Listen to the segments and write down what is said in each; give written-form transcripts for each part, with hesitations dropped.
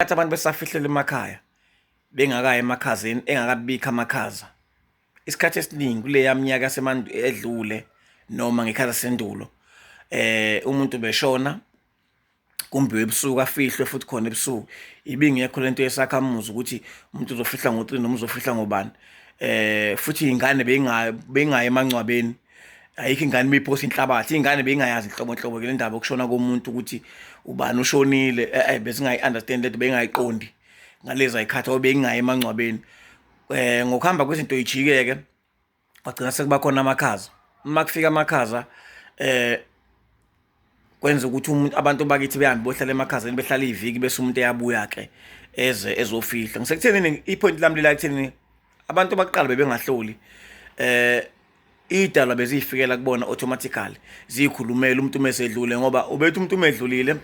Ngenkathi abantu besafihlela emakhaya bengakayi emakhazeni engakabibikho amakhaza, isikhathi esiningi kuleya minyaka edlule noma ngekhathi sasendulo umuntu ubeshona kumbiwe ebusuku afihlwe futhi khona ebusuku. Ibingekho lento yesakhamuzi ukuthi umuntu uzofihla ngo-three noma uzofihla ngobani. Futhi iy'ngane beyingayi emangcwabeni. Ayikho ingane ibiphosa inhlabathi, iy'ngane beyingayazi nhlobo nhlobo ke le ndaba yokushona komuntu ukuthi ubani ushonile, e-e bezingayi-understand lento, beyingayiqondi ngaleza y'khathi ngoba beyingayi emangcwabeni. Ngokuhamba kwezinto y'jike-ke kwagcina sekuba khona amakhaza. Uma kufika amakhaza kwenza ukuthi umuntu abantu bakithi behambe bohlala emakhazeni behlala iy'viki bese umuntu eyabuya-ke eze ezofihla. Ngisekuthenini i-point lami lila ekuthenini abantu bakuqala bebengahloli idalwa beziyifikela kubona automatically ziyikhulumela umuntu uma esedlule ngoba ubethi umuntu uma edlulile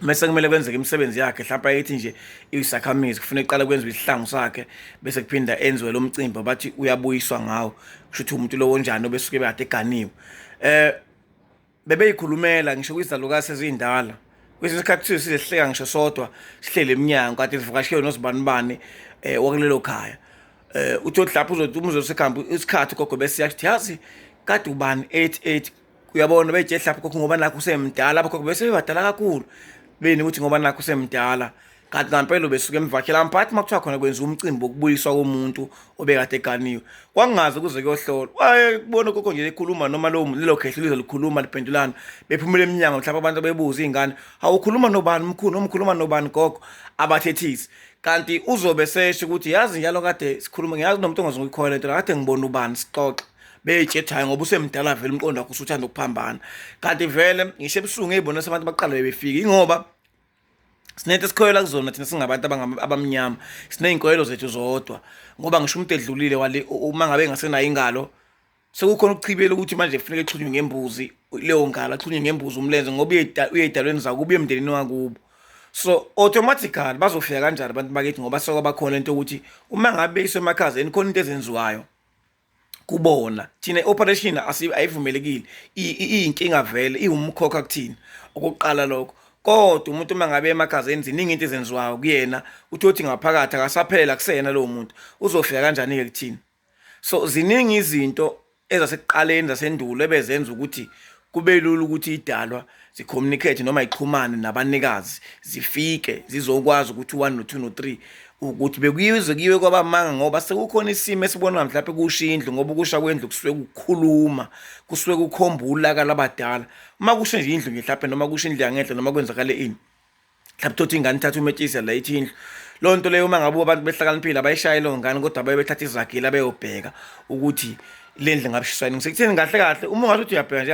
mese kumele kwenzeke imisebenzi yakhe mhlawumpe ayithi nje iyisakhamizi kufuneka iqale kwenziwe isihlangu sakhe bese kuphinda enziwe lo mcimbi bathi uyabuyiswa ngawo kusho ukuthi umuntu lowo onjani obesuke bekade eganiwe. Bebeyikhulumela ngisho kwizalukazi ezindala kwesinye isikhathi size sizehleka ngisho sodwa sihlele emnyango kade sivakashelwe nozibanibani wakulelo khaya. Uthole lapho uzothi uma uzosekhamba isikhathi ugogo bese yathi yazi kade ubani ethi ethi uyabona beyitshela lapho gogo ngoba nakho usemdala abogogo bese bebadala kakhulu beni ukuthi ngoba nakho usemdala kanti ngampela ubesuke emvakela amphathi uma kuthiwa khona kwenziwa umcimbi wokubuyiswa komuntu obekade eganiwe kwangaze kuze kuyohlolwa wayebona ugogo nje ekhuluma noma lowo lelo khehla lize likhuluma liphendulana bephumela emnyango mhlawumbe abantu bebuza iy'ngane awukhuluma nobani mkhulu noma ukhuluma nobani gogo abathethisi kanti uzobe sesho ukuthi yazi njalo kade sikhuluma ngiyazi nomuntu ongazunguyikhola lento kade ngibona ubani sixoxe beyitshethi hhayi ngoba usemdala vele umqondo wakho usuthanda ukuphambana kanti vele ngisho ebusuku ngeyibona sebantu baqala bebefika ingoba sinento esikholelwa kuzona thina singabantu abamnyama siney'nkolelo zethu zodwa ngoba ngisho umuntu edlulile wale uma ngabe engasenayo ingalo sekukhona ukuchibela ukuthi manje kufuneka exhunywe ngembuzi leyo ngalo axhunywe ngembuzi umlenze ngoba uye ey'dalweni zakubo uye emndenini wakubo. So automatically bazofika kanjani abantu bakithi ngoba sekwabakhona into yokuthi uma ngabe beyiswe emakhazeni khona into ezenziwayo kubona. Thina i-operation ayivumelekile, iyinkinga vele, iwumkhokha kuthina okokuqala lokho. Kodwa umuntu uma ngabe emakhazeni ziningi into ezenziwayo kuyena, uthole ukuthi ngaphakathi akasaphelele akuseyena lowo muntu, uzofika kanjani-ke kuthina? So ziningi izinto ezasekuqaleni zasendulo ebezenza ukuthi kube lula ukuthi idalwa zi-communicate noma ixhumane nabanikazi zifike zizokwazi ukuthi u-one no-two no-three ukuthi bekuyize kuyiwe kwabamanga ngoba sekukhona isimo esibonwa mhlawumbe kusha indlu ngoba ukusha kwendlu kusuke kukhuluma kusuke kukhomba ulaka labadala uma kusha nje indlu nje mhlawumbe noma kusha indlu yangenhla noma kwenzakale ini mhlawumbe thothi ingane ithatha umetshisa la ithi indlu loo nto leyo uma ngabe abantu behlakaniphile abayishaye leyo ngane kodwa baye bethatha izagila beyobheka ukuthi le ndlu ngabe shiswa yini. Ngisekutheni kahle kahle uma ungathi uthi uyabheka nje.